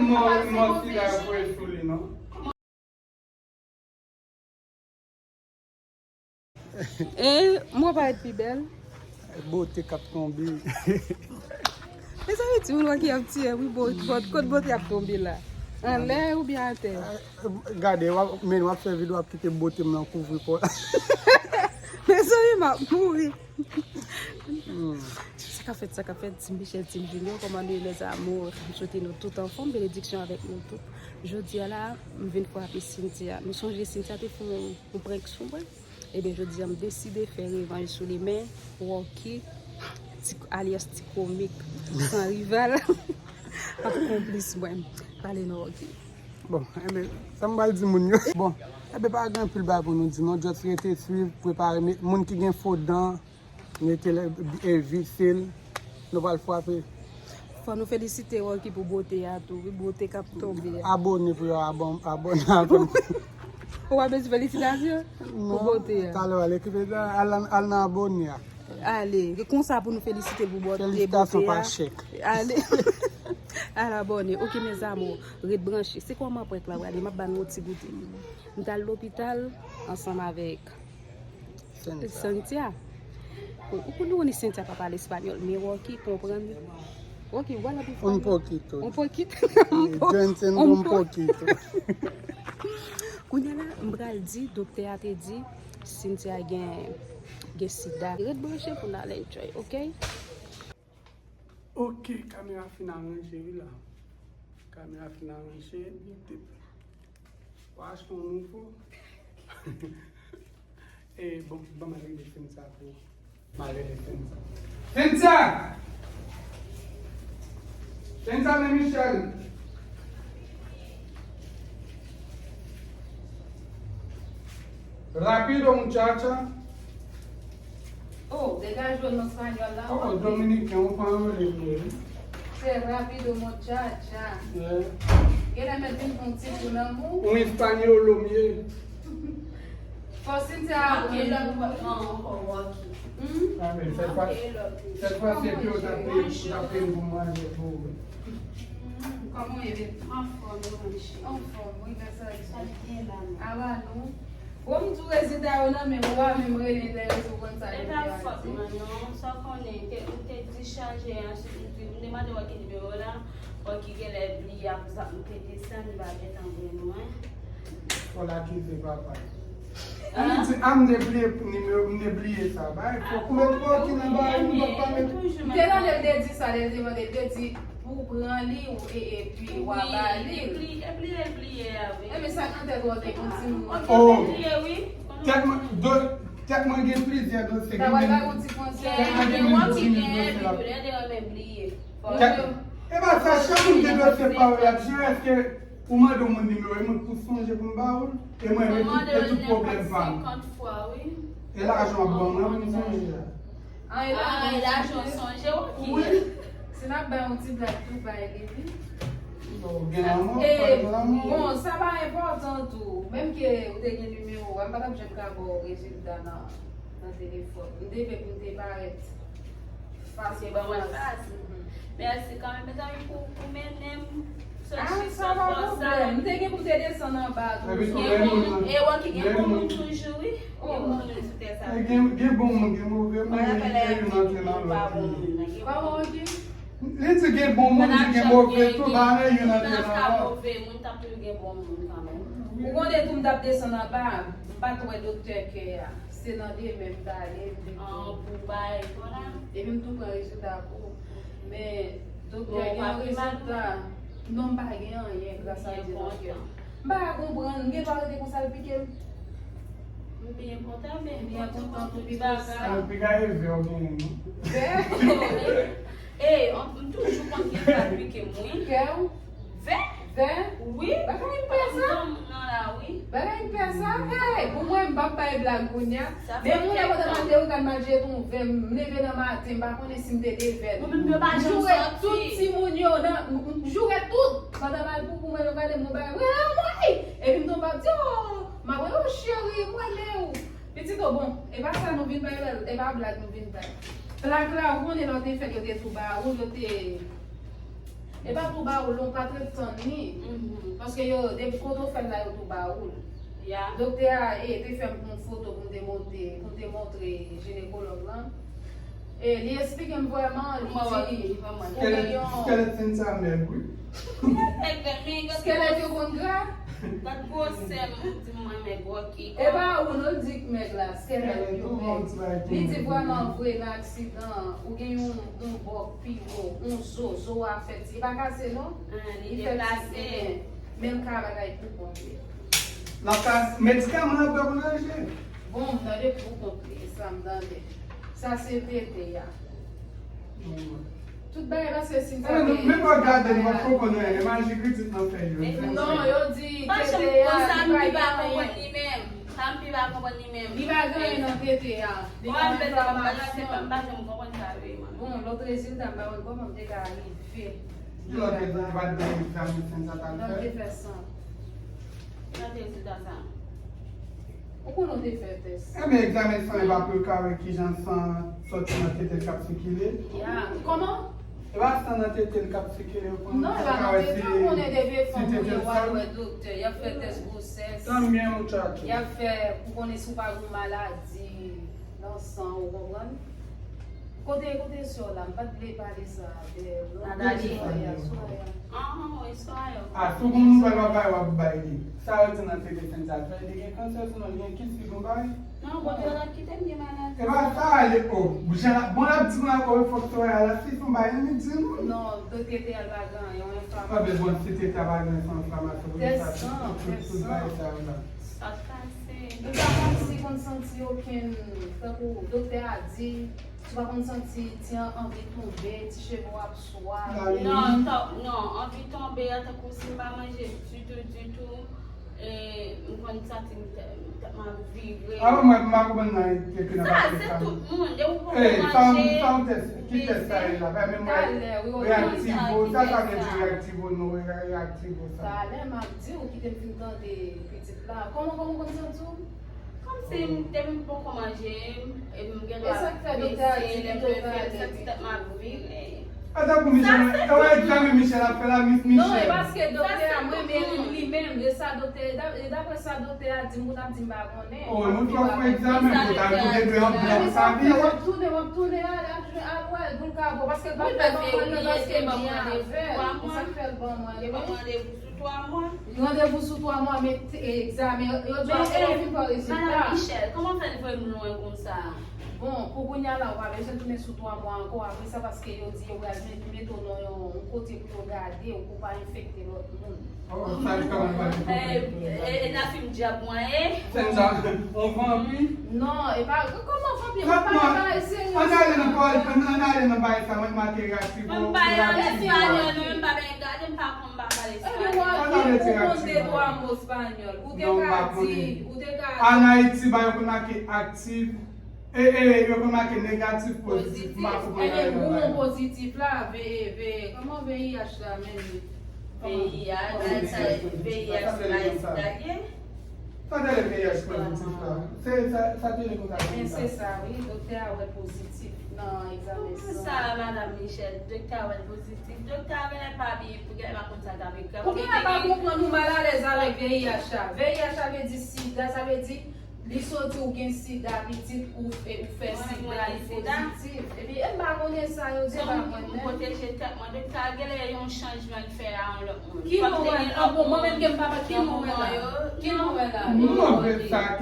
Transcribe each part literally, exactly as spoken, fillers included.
Non, non, sida yo voye sou li, non. E mwen parèt pi bèl. Bote k ap tonbe. Mezanmi, timoun wè ki ap tiye, wi, bo-, bo-, kot bote ap tonbe la? Anlè oubyen atè? Gade, w ap, men w ap fè videyo, w ap kite bote m nan kouvri kò l. Mezanmi, m ap mouri. Sa k ap fèt, sa k ap fèt, Team Michel, Team Junior, kòman nou ye, mes amours? M swete nou tout anfòm, benediksyon avèk nou tout. Jodi a la, m vin frape Cynthia. Nou sonje Cynthia te fè yon, yon prank sou mwen? Ebyen, jodi a, m deside fè revanj sou li, men Rocky, ti, alyas Ti Komik, san rival, ap konplis mwen. Pale non, Rocky. Bon, enben, sa m pral di moun yo. Bon, enben, pa gen anpil bagay pou nou di, non, just rete swiv, prepare, met moun ki gen fo dan, mete l, e, vise l, nou pral frape. Fò nou felisite Rocky pou bote a tou, wi, bote k ap tonbe a. Abone pou yo abon-, abone avè m. Ou pa bezwen felisitasyon pou bote a. Non, talè w al okipe sa, al, al nan abone a. Ale, e konsa pou nou felisite pou bote, bote a. Felisitasyon pa chèk. Ale. Al abone. Ok, mes amours, ret branche. Se kòman prank la prale? M ap ba nou yon ti goute. M t al lopital ansanm avèk Cynthia. Cynthia. Ou, ou konnen Cynthia pa pale espanyòl, men Rocky konprann. Rocky, wala pi fò. Un poquito. Un poquito. Eh, yo entiendo un poquito. Kounye a la, m pral di, doktè a te di, Cynthia gen, gen sida. Ret branche pou n al enjoy, ok? Ok, kamera fin aranje, wi la. Kamera fin aranje. Te, w achte yon nouvo. E, bon, ban m al rele Cynthia pou. M al rele Cynthia. Cynthia! Cynthia, men Michel! Rápido, muchacha. Oh, degaje w nan espanyòl la. Oh, dominiken, ou pa angle vre. Se rápido, muchacha. Yeah. Genlè mèt vin fè yon ti kou nan mou. Un español lo mie. Fò Cynthia aprann. Manke lòt bòt nan ankò, Rocky. Hmm? Ah, men, sèt fwa, sèt fwa, se ke w t ap peye, w t ap peye pou manje pou ou. Hmm, kòman w ye, bebe? Anfòm, wi, manche. Anfòm, wi, grasa a Dye. Sa byen la, non. Ala nou. Bon, m di w rezilta yo nan men w, ou pa menm rele enterese w konn sa yo te di. E pa fòt mwen, non. Sa w konnen, te, m te dichaje, answit, m di, m demande Rocky nimewo la. Rocky genlè bliye akoz m te desann, li pa gentan voye nou, en. Fò l akize papa l. An? Li di, a, m te bliye nimewo, m te bliye sa. Bay, fòk ou met Rocky nan bagay, m pap pa met. M te tande l te di sa, lè l te mande, l te di, pou w pran li, ou, e, epi w a ba li. Li bliye, li bliye, bliye a, wi. Enben, sa k nan tèt ou an, te konn timoun. Oh! Tèt mwen, do, tèt mwen gen plizyè dosye. Sa pral ba yon ti konsèy. Tèt mwen gen plizyè dosye la. Tèt, e pa sa, chak moun gen dosye pa yo y ap jere, èske ou mande yon moun nimewo, e moun pou sonje pou m ba ou l, e mwen, e tout, e tout pwoblèm pa m. E lajan w ap ban mwen pou m sonje a. Ah, e lajan sonje, ok. Wi. Si n ap bay yon ti blag tou, bay li, wi. Bon, gen lanmou, pa gen lanmou. Bon, sa pa enpòtan tou. Menm ke ou te gen nimewo a, m pa t ap janm ka ba w rezilta nan, nan telefòn. M te vle pou m te parèt fas pou fas. Mèsi kanmenm, mezanmi, pou, pou mennen m. Ah, sa pa pwoblèm. M te gen pou m te desann anba tou. E Rocky gen bon moun toujou, wi. Gen bon moun sou tè sa. Gen, gen bon moun, gen move moun, men youn antre nan lòt. Kòman w di? Li di gen bon moun, di gen move tou, bagay youn antre nan lòt. Move moun, t ap toujou gen bon moun kanmenm. Ou konnen tou m t ap desann anba, m pa t wè doktè kè a. Se nan demen m t ale, m vin tou. Pou bay, vwala. Epi m tou pran rezilta pou. Men, doktè gen yon rezilta. Non, m pa gen anyen, gras a Dye, doktè. M pa ka konprann, m gen dwa rete konsa l pike m. M byen kontan, men m byen kontan pou tout bagay. Piga e vè w genyen, non? Vè? Ey, m toujou konn gen dwa pike m, wi. Vè w? Vè? Vè? Wi. Bagay m pè sa. Bagay m pè sa. Hey, pou mwen, m p ap bay blag kounye a. Men moun nan pandan m al te rive m al jete yon vè, m leve nan maten, m pa konnen si m te devèt. M joure tout timoun yo nan, m joure tout. Pandan m al pou, pou mwen, yo gade m, nou bagay, mwen anmwey! Epi m tonbe ap di, oh, m ap, oh, cheri, m renmen w. Pitit, oh, bon, e pa sa nou vin bay, e pa blag nou vin bay. Plak la, ou konnen lè w te fèt, yo te tou ba ou, yo te E pa tou ba ou l non, pa t ret tann li. Paske yo, depi kote w fè l la, yo tou ba ou l. Doktè a e, te fè m yon foto pou m te monte, pou m te montre jinekològ lan. E li eksplike m vrèman, li di, ou gen yon Skelèt Cynthia mèg, wi. Skelèt yo konn gra. Gad gwosè m, di m mwen mèg, ok. E pa ou non, l di k mèg la, skelèt yo mèg. Li di vrèman vre, nan aksidan an, ou gen yon, yon bòk pi wo, yon zo, zo a fè ti, li pa kase non. Li fè ti, men l ka bagay pou kont li. L ap ka medikaman l ap bwè pou l ranje. Bon, m tande pou kont li, e sa m tande. Sa se tete a. Tout bagay paske si m sa. Men lè w gade, nou pa t konprann anyen. E maji pitit nan fè yo. Non, yo di tete a, li pa gen anyen. Li pa gen anyen nan tete a. Li pa enflamasyon. Bon, lòt rezilta, m pa konn kòman m te ka rive. Ki lòt rezilta? Pa t gen egzamen san sa t al fè? Lòt te fè san. Ki lòt rezilta sa? Ou konnen w te fè tès. Ebyen, egzamen san yo pa pou yo ka wè kijan san soti nan tete l k ap sikile. Ya, kòman? E pa san nan tete l k ap sikile, yo pou yo ka wè si, si tete l sòl. Non, e pa nan tete, ou konnen depi fanm ou ye, w al wè doktè, y ap fè tès gwosès. Tan byen, muchacho. Y ap fè pou konnen si w pa gen maladi nan san, ou konprann? Kote, kote sè w la? M pa t vle pale sa avè w non. Nathalie. Soraya, Soraya. Ahn, wi, Soraya. A, si w gen yon nouvèl w ap bay, w ap bay li. Sa yo di nan tete Cynthia, fè li gen kansè, sinon li gen kis, li gen bagay. Non, Bondye pa t ap kite m gen maladi. E pa sa, li, o, jan l ap, bon, l ap di m la, o, fòk Soraya la, si se yon bagay, li di nou. Non, tete a pa gen yon enflamasyon. Anben, bon, si tete a pa gen enflamasyon, pou sa, tout, tout, tout bagay sa yo la. Sa t pase? Ou pa konn si konn santi okenn, tankou doktè a di, si w pa konn santi ti an anvi tonbe, ti cheve w ap swa. Non, non, anvi tonbe a, tankou si m pa manje ditou, ditou, e, m konn santi m tè-, m tèt mwen ap vire. Avan mwen, m pa konprann nan tete nan. Sa, se tout moun, depi w poko manje. Sa w tès, ki tès sa ye la? Ba menm mwen, reaktivo, sa, sa vle di reaktivo, non, reaktivo sa. Talè m ap di w, kite m fin tande pitit la. Kòman, kòman w konn santi w? Kòmsi m, depi m poko manje, e m gen dwa bese, lè m leve, m santi tèt mwen ap vire. Sa, se tout moun. Sa, se tout moun. Sa, se tout moun. Ata pou Michel, e wè egzamen Michel ap fè la, Miss Michel. Non, e paske doktè a, mwen menm, li menm, e sa doktè, e da-, e daprè sa doktè a di m, pou n ap di m pa konnen. O, nou fè w fè egzamen, pou ta tou de dwe anpil ap sa vye. W ap tounen, w ap tounen, al, al, al wè l, pou l ka bon, paske l pa fè l ban mwen, paske m byen avè l, se sa k fè l ban mwen. Li ban mwen randevou sou twa mwa. Randevou sou twa mwa, men egzamen, yo di w ap fin pran rezilta. Madan Michel, kòman fè l voye m lwen konsa? Bon, pou kounye a la, ou pa bezwen tounen sou twa mwa ankò apre sa, paske yo di yo pral met, mete w nan yon, yon kote pou yo gade w, pou w pa enfekte lòt moun. Oh, sa li kòman pral di. E, e, e nan fim dyab mwen ye. Sèl sa, on vanpi. Non, e pa, kòman vanpi? Mwen pa pale serye. Ann ale nan pawòl, ann, ann ale nan bagay sa, mwen make reaktif. Mwen pa yon espanyòl, mwen pa bay gade, m pa konn, m pa pale espanyòl. Ebyen, w ap di ou konn de twa mo espanyòl. Ou te ka di, ou te ka di. Ann Ayiti, ba yo konn make aktif. E, e, yo konn make negatif, pozitif. M pa konprann anyen ladan. Ebyen, gwo mo pozitif la, V, V, kòman V I H la, men li? V I H, V I H, V I H, sida l ye? Sa te rele V I H pozitif la. Se sa, sa te rele konsa. Ebyen, se sa, wi. Doktè a wè pozitif nan egzamen san. Sa, Madan Michel, doktè a wè pozitif. Doktè a genlè pa byen, pou genlè pa konn sa l t ap ekri. Ou genlè pa konprann, ou malalèz avèk V I H la. V I H la vle di sida, sa vle di li soti ou gen sida, pitit ou, e, ou fè sida, li pozitif. Epi, e m pa konnen sa yo di, m pa konnen. Pwoteje tèt mwen, doktè a genlè yon chanjman l fè a yon lòt moun. Ki nou wè? An bon, mwen menm ke m pa, ki nou wè la? Ki nou wè la? Non, men sa,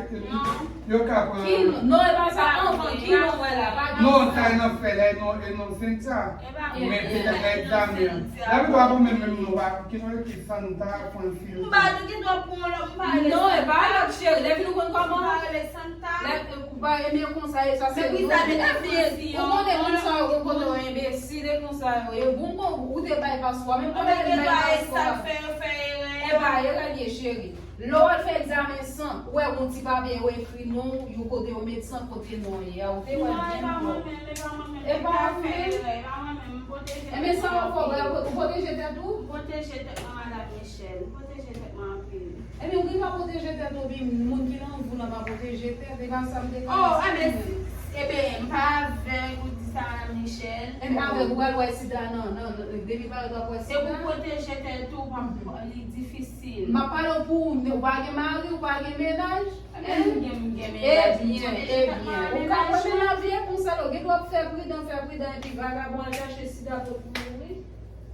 yo ka pran. Ki nou, non, e pa sa, anvan, ki nou wè la? Pa gen sa. Non, sa e nan fè la, e non, e non Cynthia. Men petèt nan egzamen an. Lapli dwa pou menm, menm nou pa, ki nou ki Santa, Francis. M pa di ki dwa pou yon lòt, m pa. Non, e pa lòt cheri. Lè vin ou konn kòman. M pa rele Santa. Lè, ou pa ebyen konsa, e sa se. Ou konnen moun sa yo gen kote yo enbesil, e konsa yo ye. Bon, bon, ou te bay paswa, menm pandan yo bay paswa. E pa erè l ye, cheri. Lè w al fè egzamen san, ou wè gon ti papye yo ekri non w, yon kote yo met san kote non w ye a, ou te wè l byen klè. Non, e pa mwen menm, e pa mwen menm. E pa ou menm? Ebyen, sa w ap fè, ou pwoteje tèt ou? M pwoteje tèt mwen, Madan Michel. M pwoteje tèt mwen anpil. Ebyen, ou gen dwa pwoteje tèt ou, epi moun ki nan vi w lan pa pwoteje tèt, e pa sa m te ka di. Oh, ebyen, si, ebyen, m pa avèg, ou di Sa, Michel. Epi avèk ou pral wè sida nan, nan, nan, depi parèt w ap wè sida. Se pou pwoteje tèt ou, pa, li difisil. M ap pale w pou ou, ou pa gen mari, ou pa gen mennaj. Ebyen, m gen, m gen mennaj. Ebyen, ebyen. Ou ka konnen lavi e konsa, ou gen dwa fè pridan, fè pridan, epi vagabon al chache sida pou mouri.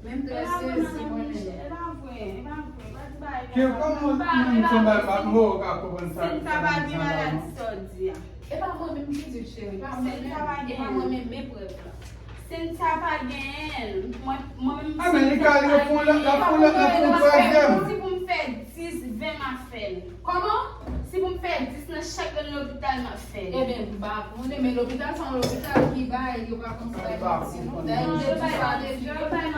Menm trè sezi, mwen menm. E pa vre, e pa vre. Pa di bagay konsa. Ke kòman moun sa ba mò ka konprann sa? Se m ta pa gen maladi sa w di a. E pa mwen menm ki di l, cheri. E pa mwen menm. E pa mwen menm, men prèv la. Cynthia pa genyen l. Mwen, mwen menm, ah, men li ka al fon lòt, l ap fon lòt, l ap fon twazyèm. Si pou m fè dis, ven m ap fè l. Kòman? Si pou m fè dis nan chak grenn lopital, m ap fè l. Ebyen, m pa konnen, men lopital se yon lopital ki bay, yo pa konn sa yo di nou. Dayè, m te di sa deja.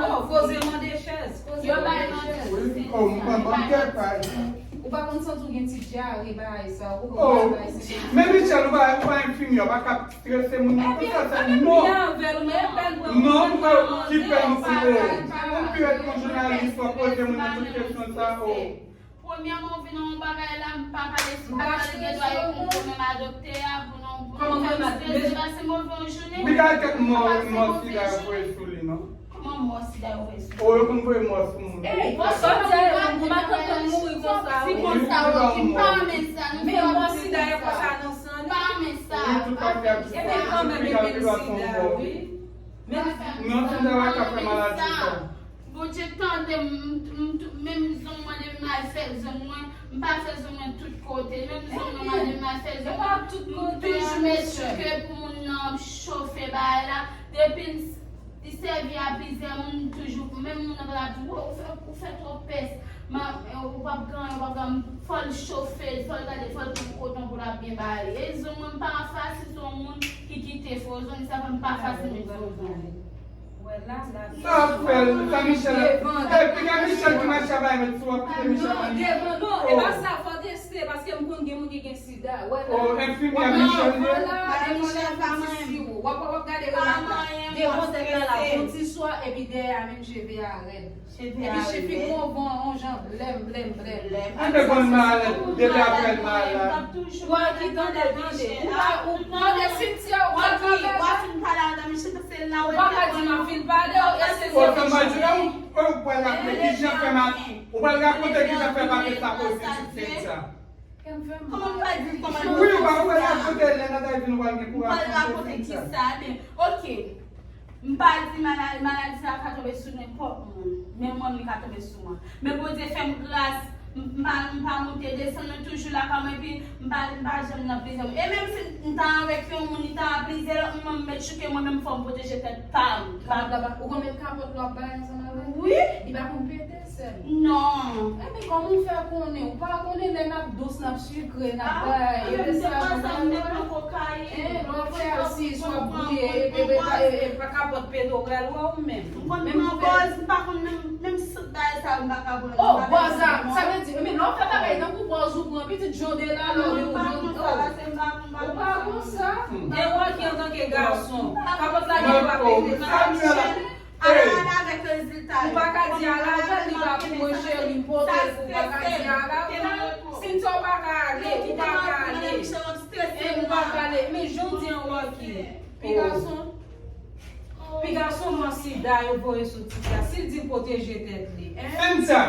Oh, koze mande chèz, koze mande chèz. Wi, oh, m pran bankèt, pa egzanp. Ou pa konn santi w gen ti dyare, bagay sa, ou konn bagay sa. Men Michel, ou pa, ou pa enfimyè, ou pa ka strese moun nan konsa, sa non. Non, ou pa ki pè nou pou ou. Ou pi ret pou jounalis, w ap poze moun nan tout kesyon sa, oh. Premyèman, ou vin nan yon bagay la, m pa pale, m pa pale de dwa yo pou m pwoblèm a doktè a, pou non, pou non fè m strese, pase move yon jounen. Wi, gade kèk mò, mò sida yo voye sou li, non. Kòman mò sida yo voye sou li? Oh, yo konn voye mò sou moun. Ey, mò sida yo, pou matant mouri konsa, wi. Si konsa, wi, m pa renmen sa, non. Men mò sida yo konsa nan san li. M pa renmen sa. Wi, tout pati a. Ebyen, kanmenm, e menm sida, wi. Men non, sida pa ka fè maladi sa. Bondye tande m, m, m, menm zong mwen, depi m al fè zong mwen, m pa fè zong mwen tout kote. Menm zong mwen, depi m al fè zong mwen, m toujou mete ke pou moun nan chofe bagay la. Depi m, li sèvi a plizyè moun, m toujou, menm moun nan pral di, "Wo, ou fè, ou fè twòp pès." Ma, ou p ap ganyen, ou p ap ganyen. Fò l chofe l, fò l gade, fò l pran koton pou l ap byen bare. E zong mwen, m pa fasi, se yon moun ki kite fè zong, sa fè m pa fasi met fè zong. Sa ap fè l, sa Michel ap. Ey, piga Michel ki mache a bay met sou, ap kite Michel. Non, devan, non, e pa sa, fò teste, paske m konn gen moun ki gen sida. Oh, enfimyè Michel ye. Madan Michel pa manyen. W ap, w ap gade remata. Devan tèt la, la, yon ti swa, epi dèyè a, menm cheve a rèd. Epi cheve gwo van, on jan blèm, blèm, blèm. An te konn malad, depi apre l malad. Wè ki tande, tande. Ou pa, ou tande Cynthia, ou pa travèse. W ap fin pale a Madan Michel, paske l la wè. Ou pa ka di m ap fin pale, ou eseye. Ou pral rakonte ki jan fè m, ou pral rakonte ki jan fè m ap fè sa pozitif Cynthia. Kòman m pral di l kòman l... Wi, ou pa wè l ap pote lè nan ta vin ou pral gen pou rakonte kisa. Ebyen, oke. M pa di maladi, maladi sa a ka tonbe sou nenpòt moun. Men mwen, li ka tonbe sou mwen. Men Bondye fè m gras, m, m pa, m pa monte desann, mwen toujou lakay mwen, epi m pa, m pa janm nan plizyè moun. E menm si m ta avèk yon moun, li ta plizyè lòt moun, mwen m met chouke mwen menm, fò m pwoteje tèt pa m. Ou konn met kapòt lè w ap bay ansanm avè l? Wi. Li pa konn pete? Non. Epi kòman w fè konnen? Ou pa konnen lè n ap dous, n ap sikre, n ap bay. Epi sa, sa m te pran kokayin. Lè w ap fè asis, w ap bouye, epi pa kapòt pete w pral wè ou menm. M konn pran bòz, m pa konn menm, menm sot bagay sa, m pa ka pran. Oh, bòz a, sa vle di, men lè w ap fè bagay tankou bòz ou pran, pitit jode la, lè w... Non, m pa konn sa, paske m pa konn, m pa konn sa. Ou pa konn sa? E w ki antanke gason, kapòt la gen dwa pete. Ala, ala avèk rezilta yo. Ou pa ka di ala avè l, li pa pou mwen, cheri, m pote l pou, ou pa ka di ala avè l. Cynthia, ou pa ka ale, ou pa ka ale. Ou pa ka ale. Men jan w di an, Rocky, pi gason, pi gason mò sida yo voye sou Cynthia. Si l di l pwoteje tèt li, en? Cynthia!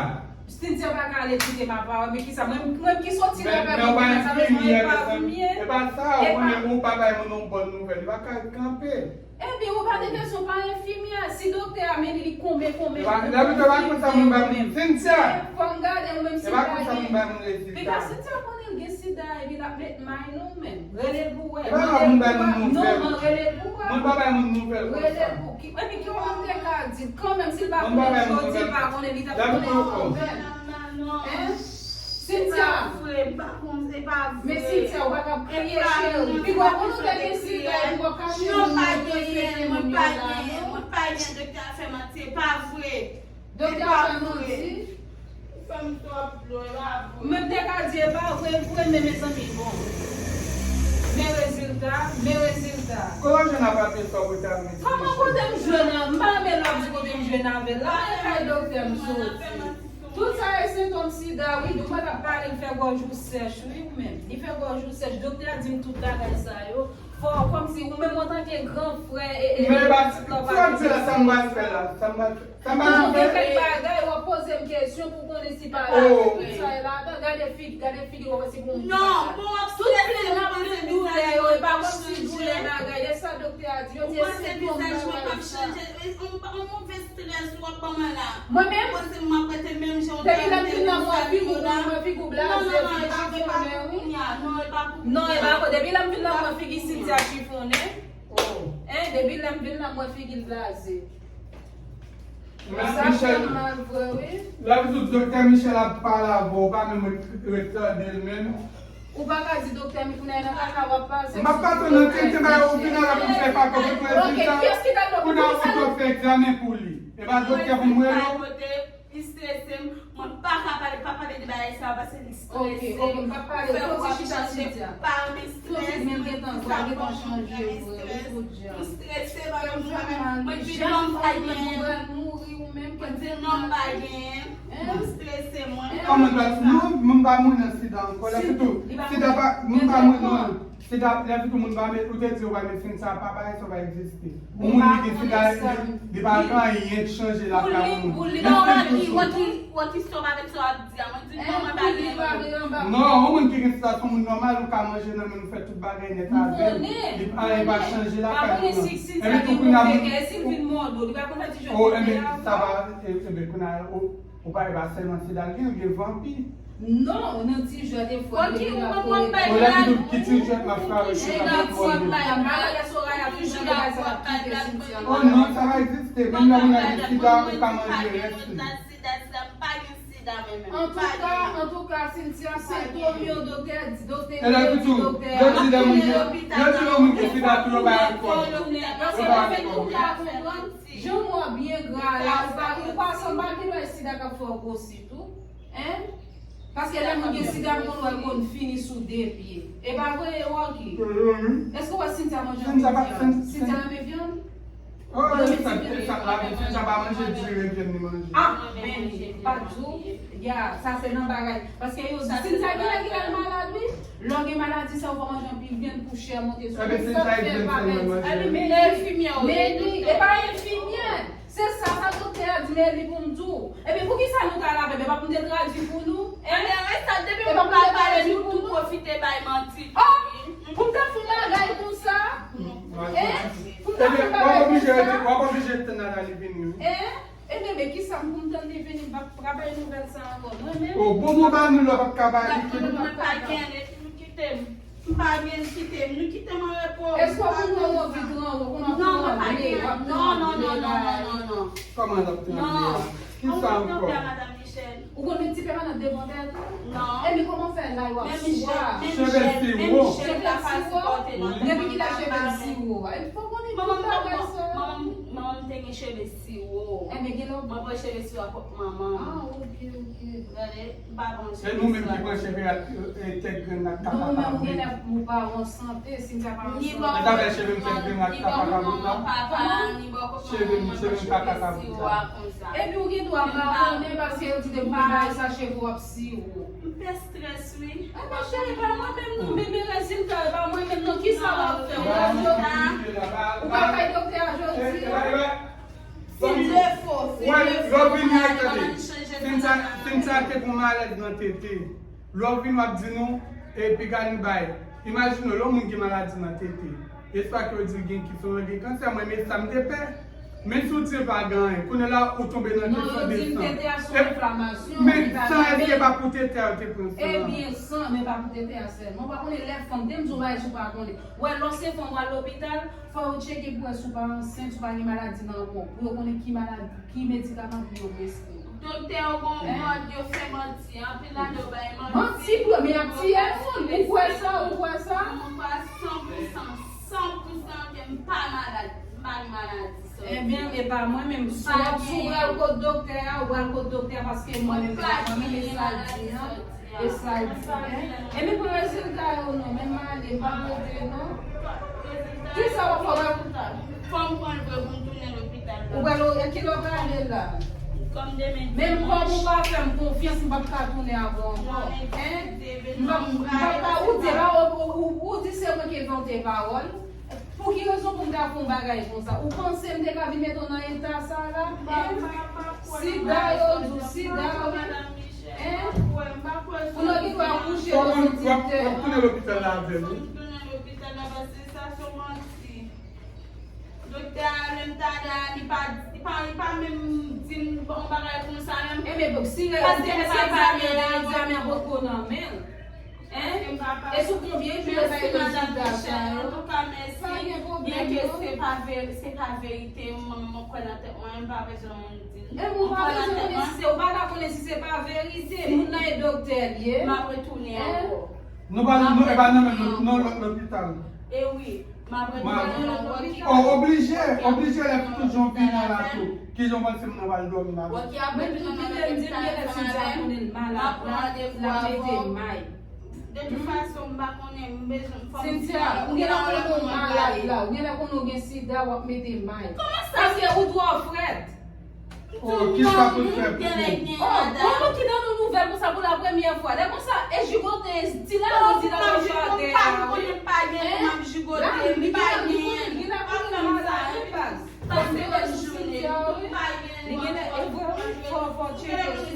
Cynthia pa ka ale kite m apa, men kisa, mwen, mwen ki soti nan kay mwen, sa vle di mwen pa vimye. E pa sa, ou konnen ou pa bay moun yon bòn nouvèl, li pa ka kanpe. Ebyen, ou pa te kesyon pa enfimyè. Si doktè a mennen li konbyen, konbyen, konbyen, konbyen, fò m gade ou menm si l pa gen. Piga Cynthia konnen l gen sida, epi l ap met may nan ou menm. Rele l pou wè. Non, non, rele l pou wè. Mwen pa bay moun nouvèl konsa. Rele l pou ki, epi ki w menm te ka di l kanmenm, si l pa konnen jodi, l pa konnen, li t ap konnen yon lòt. Cynthia. E pa vre, m pa konn, e pa vre. Men Cynthia, ou pa ka kriye, cheri. Piga w konnen w te gen sida, epi w ap kache moun nan pwofite moun yo la, non? Mwen pa gen, mwen pa gen, doktè a fè manti, e pa vre. Doktè a fè manti? Fè m twòp dlo, e pa vre. Mwen te ka di, e pa vre, vre, men mezanmi, bon. Men rezilta, men rezilta. Kote w jwenn apatman sa w pote a mwen? Kòman kote m jwenn an? M pa renmen lè w ap di kote m jwenn avè l la. Mwen renmen doktè m soti. Tout sa e sentòm sida, wi. Doktè t ap pale, l fè gòj ou sèch, wi, ou menm. Li fè gòj ou sèch. Doktè a di m tout bagay sa yo. Fò, kòmsi ou menm antanke gran frè e, e, Men e ba, pitit la w pa sa w ap di la, sa m mal fè la? Sa m mal fè? Sa m mal fè? Ou gen kèk bagay, w ap poze m kesyon pou konnen si pa la, Oh. sa e ladan. Gade figi, gade figi, w ap wè si pou m Non, bon, w ap Tout strese, plen w ap panse doulè yo, e pa kòmsi doulè bagay. E sa doktè a di, yo di e sentòm bagay sa. Yon, yon move strès w ap ban mwen la. Mwen menm? Panse m ap rete menm jan w Depi lè m vin la, mwen figi w, mwen figi w blaze, figi chifonnen, wi. Non, e pa pou Non, e pa pou, depi lè m vin la, mwen figi Cynthia chifonnen. Oh. Hein, depi lè m vin la, mwen figi l blaze. Sa fè m mal vre, wi. Lè m di w doktè Michel ap pale avè w, ou pa menm ret, ret tande l menm. Ou pa ka di doktè mi kounye a nan kaka w ap pase. M ap pase nan tenten bagay ou vin la pou fè papa pou rezilta. Kounye a ou t ap fè egzamen pou li. E pa doktè pou m rele w. Li strese m, mwen pa ka pale, pa pale de bagay sa yo paske li strese m. Ok, ok, m pa pale. Fè w ap chanje pa m strès, mwen di sa m ap fè m strese, mwen di non m pa genyen. Mwen di non m pa genyen. Kòman l pa non, moun pa mouri nan sida ankò. Lè pitou, sida pa, moun pa mouri non. Sida, lè pitou moun pa met, ou te di yo pa met fin sa, pa bagay sa pa egziste. Yon moun ki gen sida, li pa gen anyen k chanje lakay yon moun. Non, wè ki, wè ki, wè ki sa w pa met sa w ap di a. Mwen di non, mwen pa gen. Non, yon moun ki gen sida se yon moun nòmal, ou ka manje nan men l, ou fè tout bagay nèt avè l. Li pa, anyen pa chanje lakay moun nan. Epi tou kounye a moun. Oh, enben, sa pa, enben, kounye a, oh, Ou pa, e pa sèlman sida l gen, l gen vanpi. Non, nan ti jwèt e fwa. Ou lè ki tout ki ti jwèt m ap frape sou la pou mwen. Maladi Soraya toujou gen bagay sa k ap kite Cynthia. Oh non, sa pa egziste. Menm lè moun nan gen sida, ou ka manje rès li. Antouka, antouka, Cynthia, sentòm yo, doktè, doktè, yo di lè moun gen, yo di lè moun gen sida tou yo bay alkòl. Yo bay alkòl. Jan w byen gra la, ou pa, ou pa sanba gen lè sida k ap fè w gwosi tou. Hein? Paske lè moun gen sida, moun wè l konn fini sou de pye. E pa vre, Rocky? Èske w wè Cynthia manje anpil vyann? Cynthia renmen vyann? Oh, sa, sa la, Cynthia pa manje diri, vyann li manje. Ah, men, pa di w, ya, sa se nan bagay. Paske yo di, Cynthia gen lè, gen lè l malad, wi. Lè w gen maladi sa, ou pa manje anpil vyann pou chè monte sou ou. Sa fè pa pèdi. Men li, e pa enfimyè. Se sa, sa doktè a di, men li pou m di w. Ebyen, poukisa nou t al avè m? E pa pou m te tradui pou nou? Ebyen, e sa, depi mwen pa pale, nou tou pwofite bay manti. Oh! Pou m ta fè yon bagay konsa? Hein? Pou m ta fè yon bagay konsa? W ap oblije tann Nathalie vini, wi. Hein? Ebyen, men kisa m pou m tann li vini, m p ap ka bay nouvèl sa ankò. Mwen menm. Oh, bon, bon, ba nou lè w p ap ka bay li. Mwen pa gen, epi nou kite m. M pa gen kite m, nou kite m an repo. Èske w konn wè w vit anwo, konn w ap tranble, w ap tranble la? Non, non, non, non, non, non, non. Kòman l ap tranble a? Kisa ankò? Ou konn met ti pèmanan devan tèt ou? Non. Epi kòman fè la yo ap swa? Cheve l si wo. Cheve l si wo? Depi kilè cheve l si wo a? Epi fò konnen tout bagay sa. Manman m te gen cheve si wo. Enben, gen lè w pran cheve si wo a pwòp manman m. Ah, ok, ok. Gade, m pa pran cheve si wo a. Se nou menm ki pran cheve ak, eh, tèt grenn ak kaka pa vre. Nou menm, ou genlè ou pa an sante, si m ta pa an sante. Ou ta fè cheve m tèt grenn ak kaka pa vre la. Cheve m, cheve m kaka pa vre la. Epi ou gen dwa pa konnen paske yo di depi w bay sa cheve w ap si wo. M pè strès wi. Enben cheri, pa mwen menm non, bebe rezilta yo pa mwen menm non, kisa w ap fè? Ou ka jodi, ou ka bay doktè a jodi. Lè w vini a, tande. Cynthia te gon malèz nan tete. Lè w vini w ap di nou, e piga nou bay. Imajine w, lè yon moun gen maladi nan tete. E sa ke yo di l gen ki fè l gen kansè, mwen men sa m te pè. Men si w di l pa gen anyen, kounye la ou tonbe nan desan desan. Men san èske pa pou tete a yo te pran san an? Ebyen san, men pa pou tete a sèlman. Ou pa konnen lè fanm, te m di w bagay si w pa konnen. Wè, lè w se fanm, w al lopital, fò yo tcheke pou wè si w pa ansent, si w pa gen maladi nan kò w. Pou yo konnen ki maladi, ki medikaman pou yo preskri w. Doktè yo gon mòd, yo fè manti. Anpil ladan yo bay manti. Manti pou yo, men y ap tiye moun. Ou kwè sa, ou kwè sa? Mwen kwè a san pou san, san pou san ke m pa malad, m pa gen maladi sa. Ebyen, e pa mwen menm. Si w ap, si w pral kot doktè a, ou pral kot doktè a paske mwen menm, e pa mwen menm, e sa l di an. E sa l di, hein? Ebyen, pou rezilta yo, non, men m ale, m pa rete, non. Kisa w ap fè, w ap Fò m pran l vre pou m tounen lopital la. Ou pral, e ki lè w prale la? Kòm demen dimanch. Menm kòm ou pa fè m konfyans, m p ap ka tounen avè w ankò. Hein? M p ap, m p ap ka, ou di, ou, ou, ou, ou di se mwen ki envante pawòl. Pou ki rezon pou m ta fè yon bagay konsa? Ou panse m te ka vin mete w nan eta sa la? Hein? Sida yo di w, sida, wi. Hein? Pou nou gen dwa kouche nan soti tè. W ap tounen lopital la avè m, wi. Doktè a, lè m t ale a, li pa, li pa, li pa menm di m yon bagay konsa menm. Enben, bon, si rezilta egzamen an, egzamen an potko nan men l. Hein? E sou konbyen jou yo fè rezilta sa yo? Antouka, mèsi. Pa gen pwoblèm, non. Byenke se pa ve-, se pa verite, mwen, mwen kwè nan tèt mwen, m pa bezwen moun di m. E mwen pa bezwen konnen si se, ou pa ka konnen si se pa verite. Moun nan e doktè l ye. M ap retounen ankò. Nou pa, nou, e pa nan menm, nan lòt lopital. E wi, m ap retounen nan lòt lopital. Oh, oblije, oblije lè tout jan vini la tou. Kijan w panse moun nan pral dòmi la? Mwen tou biten m di m genlè Cynthia konnen l malad la, l ap mete may. De tout fason, m pa konnen, m bezwen, fò m Cynthia, ou genlè konnen w malad la, ou genlè konnen w gen sida, w ap mete may. Paske ou twò frèt. Oh, kisa pou l fè pou ou? Oh, pou ki nan nou nouvèl konsa pou la premyè fwa? Lè konsa, e jigote, ti la nou di nan machwè atè a, wi. Hein? La, li genlè konnen, li genlè konnen malad, wi, baz. Paske wè sou Cynthia, wi. Li genlè, e vre, wi, fò, fò tcheke.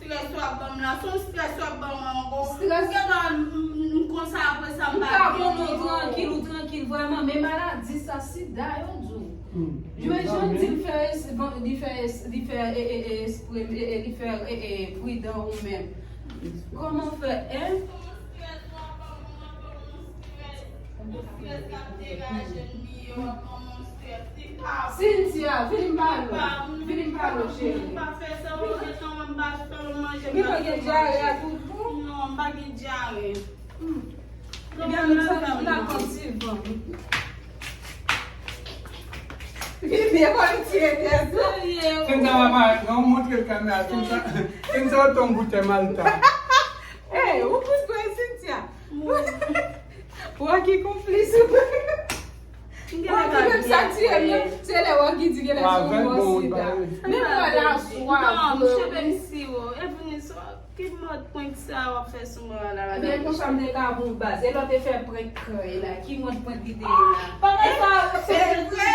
Strès w ap ban m la, se yon strès w ap ban mwen ankò. Strès. Ou gentan, m, m, m konsa apre sa, m pa gen. Ou ka konnen w trankil, ou trankil vrèman, men maladi sa, sida yo di w. Yo e jan di l fè es-, li fè es-, li fè, e, e, e, espre, e, e, li fè, e, e, pridan ou menm. Kòman fè, hein? Cynthia, vin m pale w. Vin m pale w, cheri. Ou pa fè sa, ou gentan wè m pa fè w manje. Ou gentan gen dyare a tout bon? Non, m pa gen dyare. Hmm. Ebyen, nou sa, nou la konn sivan. Vin byen, pa retire tèt ou. Cynthia va mare, non, montre l kamera. Cynthia, Cynthia, ou ton boutèy Malta. Hey, ou plis kwè Cynthia. Rocky konplis ou. Rocky menm sa tiye m nan. Se lè Rocky di genlè se yon mò sida. Menm lè la swa. Non, m cheve m siwo. E vini swa. Ki mòd prank sa w ap fè sou mwen an la, madanm? Men konsa m te ka bon baz. E lè w te fè prank kray la, ki mòd prank li te ye la? Bagay sa yo se vre.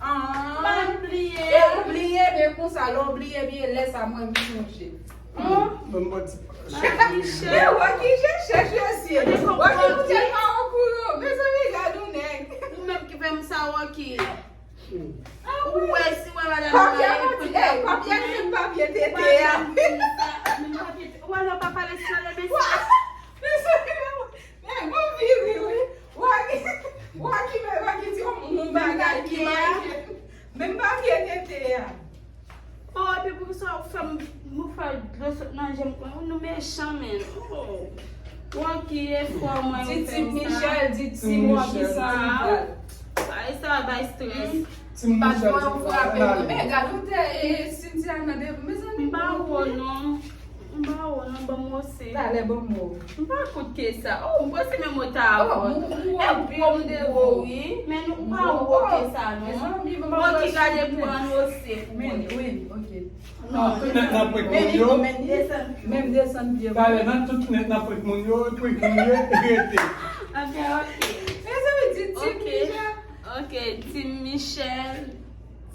Pa bliye. E ou bliye, men konsa, lè w bliye byen, lè sa mwen m sonje. Bon, bon, bon, ti. E Rocky, je chèche, je siye. Rocky, poutèt pa okouran. Mezanmi, gad yon nèg. Ou menm ki fè m sa, Rocky. Ou wè si wè madanm nan e pran. Ey, papye, men papye tete a. Men papye, ou wè lè w pa pale sou ale, men sa. Men sa, men bon viri, wi. Waki, waki, men waki di yon bagay ki manke. Men papye tete a. Oh, epi poukisa ou fè m, nou fè dlo sot nan je m konsa? Nou mechan, menn. Oh. Rocky, e fò mwen ou fè m sa. Di Team Michel, di Team Rocky san rival. Ay, sa bay strès. Team Michel, ou frape mwen. Men gad ou te, e, Cynthia nan de, mezanmi. M pa wè w non. M pa wè w non, ban m wose. Talè, ban m wè w. M pa kout ke sa. Oh, m panse menm ou ta wè. E gwo m gwo, wi. Men nou pa wè w ke sa non. Mezanmi, ban m wè w. Rocky, gade pou an wose pou mwen. Men, wi, ok. Non, tout nèt nan prank moun yo. Menm desann pye. Talè nan tout nèt nan prank moun yo, prank moun yo, rete. Ok, ok. Mezanmi, di Team Michel. Ok, Team Michel,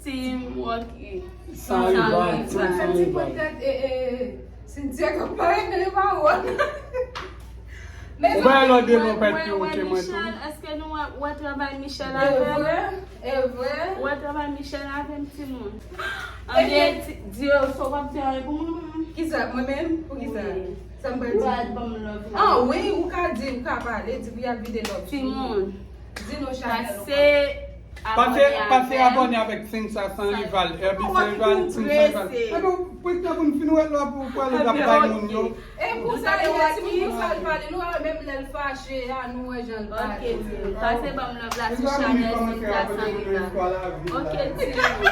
Team Rocky. San rival, Team san rival. Mwen ti pwetèt, e, e, Cynthia k ap pale de pawòl. Ou bay lòd de non pèt yo, ok, mwen tou. Èske nou wè, wè travay Michel avè m? E vre, e vre. Wè travay Michel avè m, timoun. Ebyen, di yo sa w ap di anyen pou mwen. Kisa, mwen menm? Pou kisa? Wi. Sa m pral di? Yo al ban m love la. Ah, wi, ou ka di, ou ka pale, di pou y al vide love. Timoun. Di nou chanèl ou. Pase, pase abòne avèk Cynthia san rival, Herbie san rival, Team san rival. Epi, pwetèt pou n fin wè lè pou, pou ale ap bay moun yo. E pou sa, e timoun pou sa l pale, nou wè menm lè l fache a, nou wè jan l pale. Ok, timoun. Pase ban m love la sou chanèl Cynthia san rival. Ok, timoun.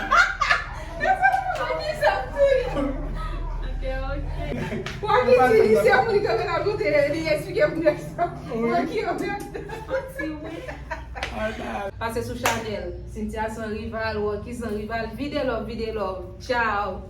Ok, ok. Waki di li se moun ki te vin ap monte, li eksplike moun yo sa. Waki, ok. Pase sou chanèl Cynthia san rival, Waki san rival. Vide love, vide love. Tchao.